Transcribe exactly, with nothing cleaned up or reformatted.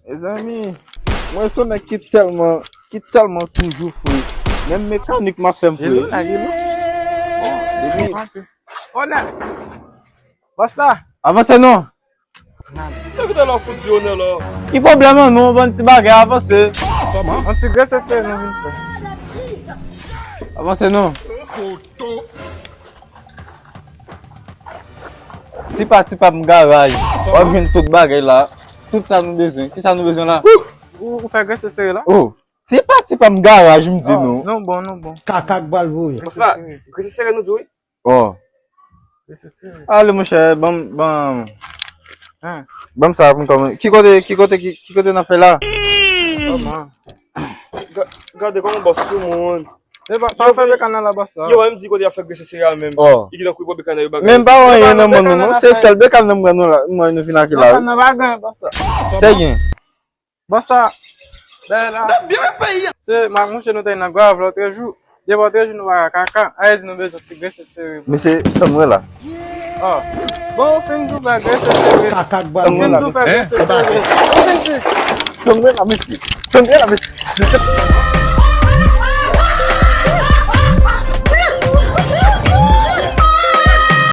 Mezanmi, mwen se yon nèg ki tèlman, ki tèlman toujou fre. Menm mekanik m ap fè m fre. Hello, la, hello. Bon, depi... Ona! Bòs la! Avanse non! Sa ki ta la fout di onè la? Ki pwoblèm an non, bann ti bagay, avanse. Kòman? Yon ti grenn sesere nou vin fè. Avanse non. Tipa tipa m garaj. W ap jwenn tout bagay la. Tout sa nou bezwen. Kisa nou bezwen la? Ou, ou fè grenn sesere la? Oh, tipa tipa m garaj, m di nou. Nou bon, nou bon. Kaka k bal voye. Bòs la, grenn sesere nou di wi. Oh. Ale monchè, ban m, ban m. Ban m sa pou m kòman. Ki kote, ki kote, ki, ki kote n ap fè la? Kòman? Ga-, gade kòman bòs sou moun. E pa, sa w fè bekal nan la, bòs la? Yo, m di kote y ap fè grenn sesere a menm. Oh. Li ki nan kou bò bekal nan yo bagay. Men m pa wè anyen nan men nou non, se sèl bekal nan men nou la, mwen nou vin ak la. Nan pa gen bòs la. Se gen. Bòs la, dèyè la. Se ma mouche nou te nan grav lòtrejou. Depi lòtrejou nou pa ka kaka. Aye di nou bezwen ti grenn sesere. Mesye, tann mwen la. Oh. Bon, ou fin di w fè grenn sesere. Kaka k bal. Ou fin di w fè grenn sesere. Tann mwen la, mesye. Tann mwen la, mesye.